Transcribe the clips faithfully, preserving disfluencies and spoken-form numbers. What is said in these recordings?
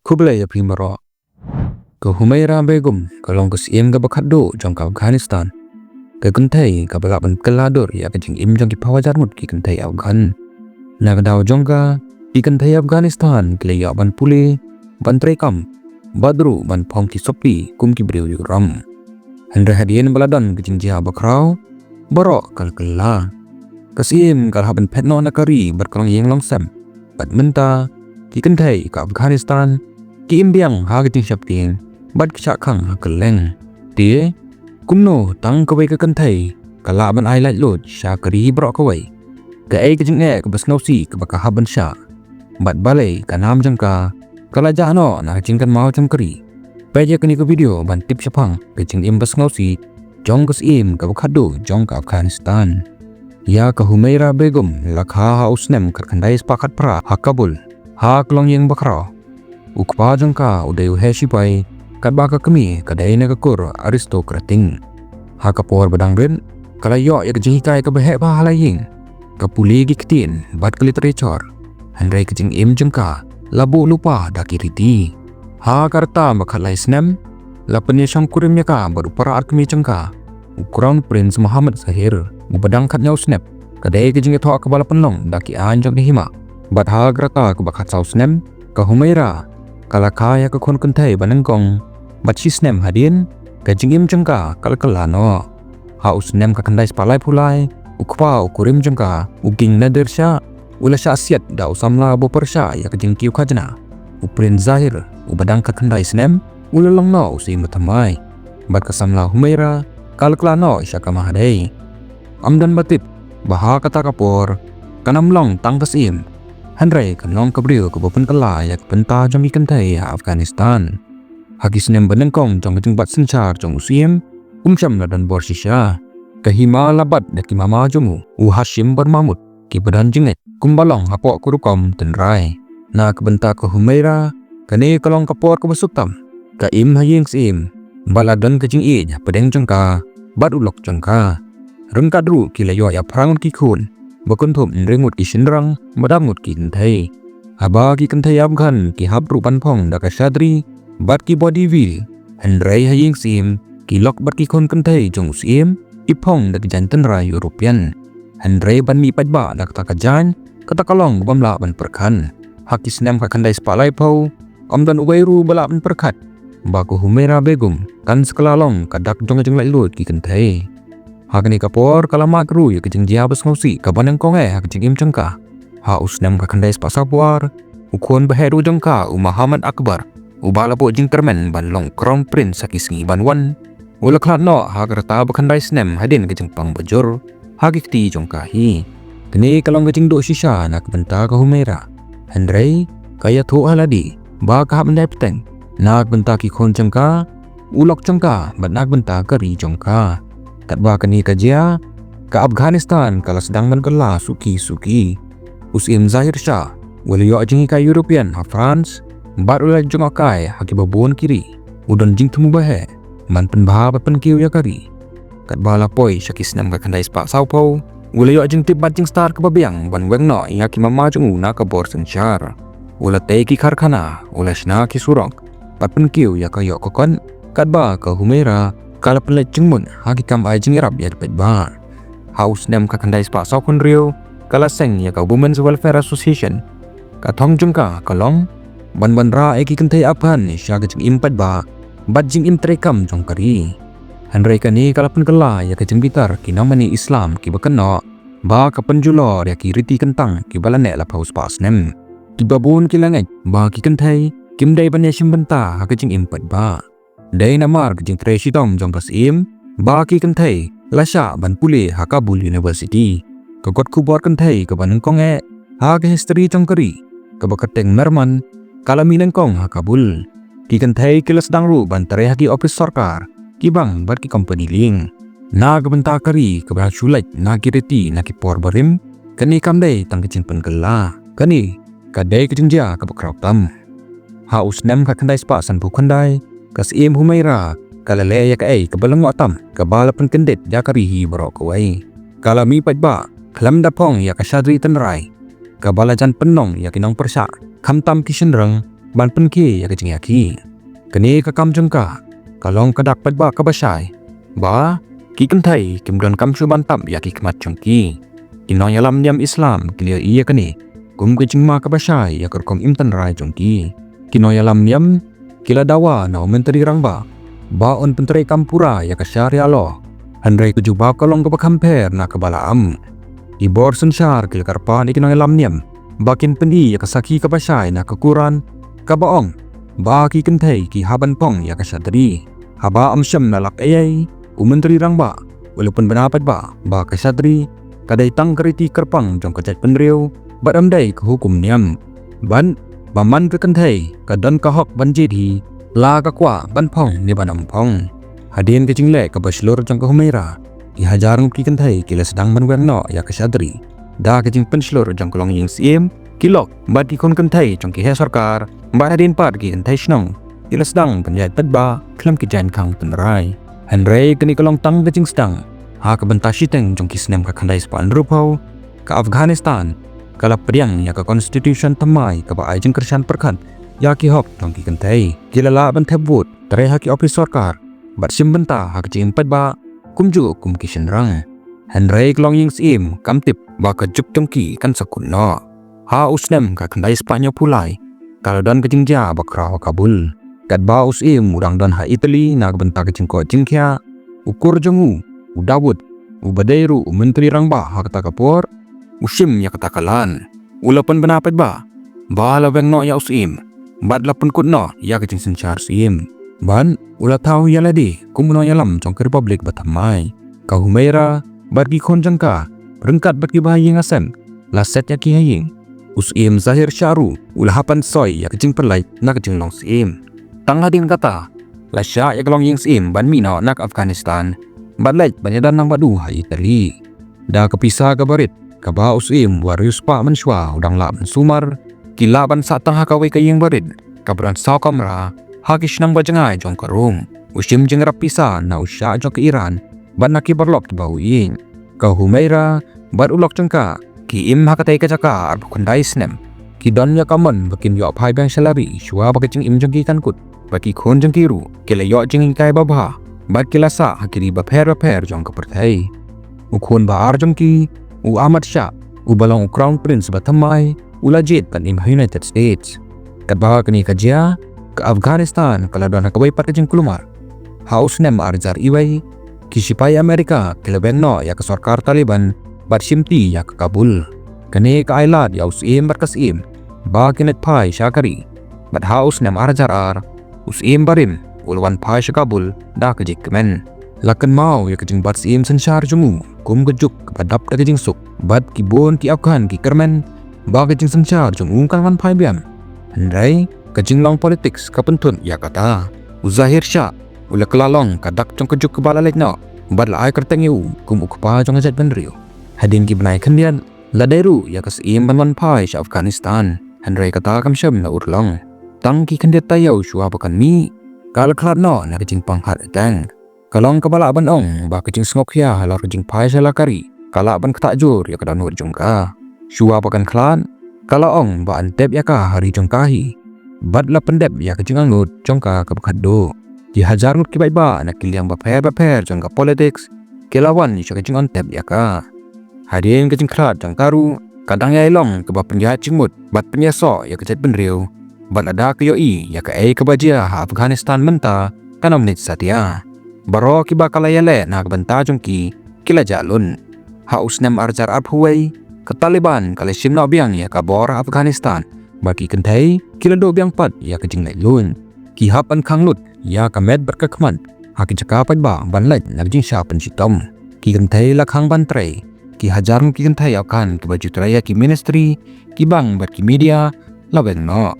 Khublei ïa phi baroh. Ka Humaira Begum ka long ka syiem kaba khatduh jong ka Afghanistan. Ka kynthei kaba lah ban kylla dur ïa ka jingim jong ki phew hajar ngut ki kynthei Afghan. Na ka daw jong ka, ki kynthei Afghanistan ki la ïoh ban pule, ban treikam, bad ruh ban phong ki sopti kum ki briew ïuh ram. Hynrei hadien ba la don ka jingjia bakhraw, baroh ka la kylla. Ka syiem ka la hap ban phet noh na ka ri bad ka longïing longsem. Bad mynta, ki kynthei ka Afghanistan ki im biang ha ka jingsheptieng bad ki shah khang ha kylleng. Te kumno tang kawei ka kynthei ka lah ban ai laitluid sha ka ri baroh kawei? Kaei ka jingeh kaba sngewsih kaba ka hap ban shah? Bad balei ka nam jong ka ka la jah noh na ka jingkynmaw jong ka ri? Peit ïa kane ka video ban tip shaphang ka jingim ba sngewsih jong ka syiem kaba khatduh jong ka Afghanistan. Ïa ka Humaira Begum la kha ha u snem khatkhyndai spah khatphra ha Kabul, ha ka longïing bakhraw. U kpa jong ka u dei u heh shipai, katba ka kmie ka dei na ka kur aristocratic. Ha ka por ba dang rit, ka la ïoh ïa ka jinghikai kaba heh bha ha la ïing. Ka pule ki ktien bad ka literature. Hynrei ka jingim jong ka la buh lypa da ki riti. Ha ka rta ba khatlai snem, la pynïashongkurim ïa ka bad u para arkmie jong ka, u Crown Prince Mohammad Zahir, uba dang khathynñiew snem. Ka dei ka jingïathoh kaba la pynlong da ki aiñ jong ka hima. Bad ha ka rta kaba khatsaw snem, ka Humaira ka la kha ïa ka khun kynthei banyngkong. Bad shisnem hadien, ka jingim jong ka ka la kylla noh. Ha u snem khatkhyndai spah laiphew lai, u kpa u kurim jong ka, u King Nadir Shah, u la shah siat da u samla ba pyrshah ïa ka jingkiew khajna, u Prince Zahir, uba dang khatkhyndai snem, u la long noh u syiem bathymmai. Bad ka samla Humaira ka la kylla noh sha ka mahadei. Ym don ba tip ba ha kata ka por kan ym long tang ka syiem, hynrei kan long ka briew kaba pynkylla ïa ka bynta jong ki kynthei ha Afghanistan. Ha ki snem banyngkong jong ka jingbat synshar jong u syiem, um shym la don bor shisha. Ka hima la bat da ki mama jong u, u Hashim bad Mahmud, kiba don jingngeit kumba long hapoh ka rukom tynrai. Na ka bynta ka Humaira, kane ka long ka por kaba suk tam. Ka im ha ïing syiem, bad la don ka jingïeit hapdeng jong ka bad u lok jong ka. Ryngkat ruh ki la ïoh ïa phra ngut ki khun, ba kynthup hynriew ngut ki shynrang bad arngut ki kynthei. Haba ki kynthei Afghan ki hap ruh ban phong da ka shadri bad ki body veil, hynrei ha ïing syiem, ki lok bad ki khun kynthei jong u syiem ki phong da ki jaiñ tynrai European. Hynrei ban mih paidbah da kata ka jaiñ, kata ka long bym lah ban pyrkhat. Ha ki snem khatkhyndai spah laiphew, ym don uwei ruh ba lah ban pyrkhat ba ka Humaira Begum kan sa kylla long ka dak jong ka jinglaitluid ki kynthei. Ha kane ka por ka la mad ruh ïa ka jingjia ba sngewsih kaba nyngkong eh ha ka jingim jong ka. Ha u snem khatkhyndai spah sawphew ar, u khun ba heh ruh jong ka, u Muhammad Akbar, uba la buh jingkyrmen ban long Crown Prince ha ki sngi ban wan, u la khlad noh ha ka rta ba khyndai snem hadien ka jingpang bajur ha ki kti jong ka hi. Kane ka long ka jingduh shisha na ka bynta ka Humaira. Hynrei ka ïathuh ha lade ba ka hap ban dei bteng na ka bynta ki khun jong ka, u lok jong ka bad na ka bynta ka ri jong ka. Katba kane ka jia, ka Afghanistan ka la sdang ban kylla suki suki. U Syiem Zahir Shah u la ïoh jinghikai European ha France, bad u la jngohkai ha kiba bun ki ri. U don jingthmu ba heh ban pynbha bad pynkiew ïa ka ri. Katba la poi sha ki snem khatkhyndai spah sawphew, u la ïoh jingtip bad jingstad kaba biang ban weng noh ïa ki mama jong u na ka bor synshar. U la tei ki karkhana, u la shna ki surok, bad pynkiew ïa ka ïoh ka kot, katba ka Humaira ka la pynleit jingmut ha ki kam ai jingïarap ïa ki paidbah. Ha u snem khatkhyndai spah sawphew hynriew, ka la seng ïa ka Women's Welfare Association. Ka thong jong ka ka long ban wanrah ïa ki kynthei Afghan sha ka jingim paidbah bad jingim treikam jong ka ri. Hynrei kane ka la pynkylla ïa ka jingbitar ki nongmane Islam kiba kynnoh ba ka pynjulor ïa ki riti kyntang kiba la neh la phew spah snem. Kiba bun ki la ngeit ba ki kynthei kim dei ban ïashim bynta ha ka jingim paidbah. Dei namar ka jingtrei shitom jong ka Syiem ba ki kynthei la shah ban pule ha Kabul University, ka kot khubor kynthei kaba nyngkong eh ha ka history jong ka ri, kaba kyrteng Merman, ka la mih nyngkong ha Kabul. Ki kynthei ki la sdang ruh ban trei ha ki ophis sorkar, ki bank bad ki kompani lieng. Na ka bynta ka ri kaba shu lait na ki riti na ki por barim, kane kam dei tang ka jingpynkylla. Kane ka dei ka jingjia kaba khraw tam. Ha u snem khatkhyndai spah sanphew khyndai, ka Syiem Humaira ka la leh ïa kaei kaba la ngoh tam, kaba la pynkyndit ïa ka ri hi baroh kawei. Ka la mih paidbah khlem da phong ïa ka shadri tynrai, kaba la jan pynlong ïa ki nongpyrshah, khamtam ki shynrang ban pynkhie ïa ka jingïakhih. Kane ka kam jong ka ka long ka dak paidbah kaba shai ba ki kynthei kim donkam shuh ban tap ïa ki khmat jong ki. Ki nongïalam niam Islam ki la ïohi ïa kane kum ka jingma kaba shai ïa ka rukom im tynrai jong ki. Ki nongïalam niam ki la dawa na u Myntri Rangbah ba un pyntreikam pura ïa ka Sharia law. Hynrei ka jubab ka long kaba kham pher na kaba la am. Ki bor synshar ki la kyrpad ïa ki nongïalam niam ba kin pyni ïa ka sakhi kaba shai na ka Quran kaba ong ba ki kynthei ki hap ban phong ïa ka shadri. Haba ym shym la lap ei ei, u Myntri Rangbah u la pynbna paidbah ba ka shadri ka dei tang ka riti kyrpang jong ka jaitbynriew bad ym dei ka hukum niam. Bad ba man ka kynthei ka don ka hok ban jied hi la ka kwah ban phong ne ban ym phong. Hadien ka jingleh kaba shlur jong ka Humaira, ki hajar ngut ki kynthei ki la sdang ban weng noh ïa ka shadri da ka jingpynshlur jong ka longïing syiem, ki lok bad ki khun kynthei jong ki heh sorkar bad hadien pat ki kynthei shnong ki la sdang ban ïaid paidbah khlem ki jaiñkhang tynrai. Hynrei kane ka long tang ka jingsdang ha ka bynta shiteng jong ki snem ka khyndai spah hynriewphew ka Afghanistan ka la pdiang ïa ka constitution thymmai kaba ai jingkyrshan pyrkhat ïa ki hok jong ki kynthei. Ki la lah ban thep vote, trei ha ki ophis sorkar bad shim bynta ha ka jingim paidbah kumjuh kum ki shynrang. Hynrei ka longïing syiem kam tip ba ka juk jong ki kan sa kut noh. Ha u snem ka khyndai spah hynñiewphew lai ka la don ka jingjia ba khraw ha Kabul. Katba u syiem u dang don ha Italy na ka bynta ka jingkoh jingkhiah, u kur jong u, u Dawood, uba dei ruh u Myntri Rangbah ha kata ka por, u shim ïa kata ka lad. U la pynbna paidbah ba la weng noh ïa u syiem bad la pynkut noh ïa ka jingsynshar syiem. Bad u la thaw ïa lade kum u nongïalam jong ka Republic ba thymmai. Ka Humaira bad ki khun jong ka ryngkat bad ki bahaïing hasem la set ïa ki ha ïing. U syiem Zahir Shah ruh u la hap ban soi ïa ka jingpyllait na ka jinglong syiem. Tang hadien kata la shah ïa ka longïing syiem ban mih noh na ka Afghanistan bad leit ban ïadon lang bad u ha Italy. Da ka pisa kaba rit kaba u syiem u riewspah mynshuwa u dang lah ban sumar, ki lah ban sah tang ha kawei ka ïing barit kaba don saw kamra ha ki shnong ba jngai jong ka Rome. U shim jingïarap pisa na u shah jong ka Iran bad na ki paralok kiba u ïeit. Ka Humaira bad u lok jong ka ki im ha katei ka jaka arphew khyndai snem. Ki don ïa ka mon ba kin ïoh phai biang sha la ri shuwa ba ka jingim jong ki kan kut. Bad ki khun jong ki ruh ki la ïoh jinghikai babha bad ki la sah ha ki ri bapher bapher jong ka pyrthei. U khun ba ar jong ki, u Ahmad Shah, uba long u Crown Prince ba thymmai, u la jied ban im ha United States. Katba kane ka jia, ka Afghanistan ka la don ha kawei pat ka jingkulmar. Ha u snem ar hajar wei, ki shipai Amerika ki la weng noh ïa ka sorkar Taliban bad shimti ïa ka Kabul. Kane ka ai lad ïa u syiem bad ka syiem ba kin leit phai sha ka ri. Bad ha u snem ar hajar ar, u syiem barim u la wan phai sha Kabul da ka jingkmen. La kynmaw ïa ka jingbat syiem synshar jong u kum ka juk kaba dap da ka jingsuk bad ki bun ki Afghan ki kyrmen ba ka jingsynshar jong u kan wan phai biang. Hynrei ka jinglong politics ka pynthut ïa kata. U Zahir Shah u la kylla long ka dak jong ka juk kaba la leit noh bad la ai kyrteng ïa u kum u kpa jong ka jaitbynriew. Hadien ki bnai khyndiat la dei ruh ïa ka syiem ban wan phai sha Afghanistan, hynrei kata kam shym la urlong. Tang ki khyndiat taïew shuwa ba kan mih, ka la khlad noh na ka jingpang heart attack. Ka long kaba lah ban ong ba ka jingsngewkhia halor ka jingphai sha la ka ri ka lah ban ktah jur ïa ka dohnud jong ka. Shuwa ba kan khlad, ka la ong ba yn tep ïa ka ha ri jong ka hi bad la pyndep ïa ka jingangnud jong ka kaba khatduh. Ki hajar ngut ki paidbah na ki liang bapher bapher jong ka politics ki la wan sha ka jingtep ïa ka. Hadien ka jingkhlad jong ka ruh ka dang ïai long kaba pynïaid jingmut bad pynïasoh ïa ka jaitbynriew. Bad lada ka ïohi ïa kaei kaba jia ha Afghanistan mynta kan ym leit satia. Baroh kiba ka la ïaleh na ka bynta jong ki ki la jah lut. Ha u snem ar hajar arphew wei ka Taliban ka la shim noh biang ïa ka bor ha Afghanistan bad ki kynthei ki la duh biang pat ïa ka jinglaitluid. Ki hap ban khang lut ïa ka met bad ka khmat ha ki jaka paidbah ban leit na ka jingshah pynshitom. Ki kynthei la khang ban trei. Ki hajar ngut ki kynthei Afghan kiba ju trei ha ki ministry, ki bank bad ki media la weng noh.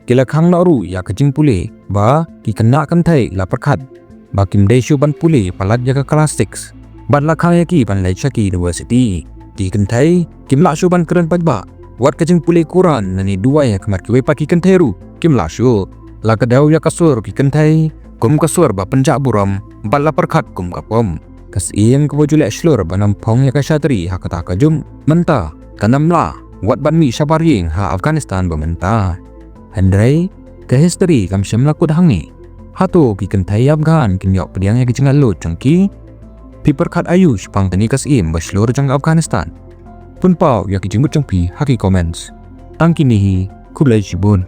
Ki la khang noh ruh ïa ka jingpule ba ki khynnah kynthei la pyrkhat ba kim dei shuh ban pule palat ïa ka class six. Bad la khang ïa ki ban leit sha ki university. Ki kynthei kim lah shuh ban kren paidbah. Wat ka jingpule Quran lane duwai ha khmat kiwei pat ki kynthei ruh kim lah shuh. La kdew ïa ka sur ki kynthei kum ka sur ba pynjah burom bad la pyrkhat kum ka pom. Ka syiem kaba ju leh shlur ban ym phong ïa ka shadri ha kata ka juk mynta kan ym lah wat ban mih shabar ïing ha Afghanistan ba mynta. Hynrei Ka history kam shym la kut hangne. Hato ki kynthei Afghan kin ïoh pdiang ïa ki jingïaid lut jong ki? Phi pyrkhat aïu shaphang kane ka syiem ba shlur jong Afghanistan? Pynpaw ïa ki jingmut jong phi ha ki comments. Tang kine hi, khublei shibun.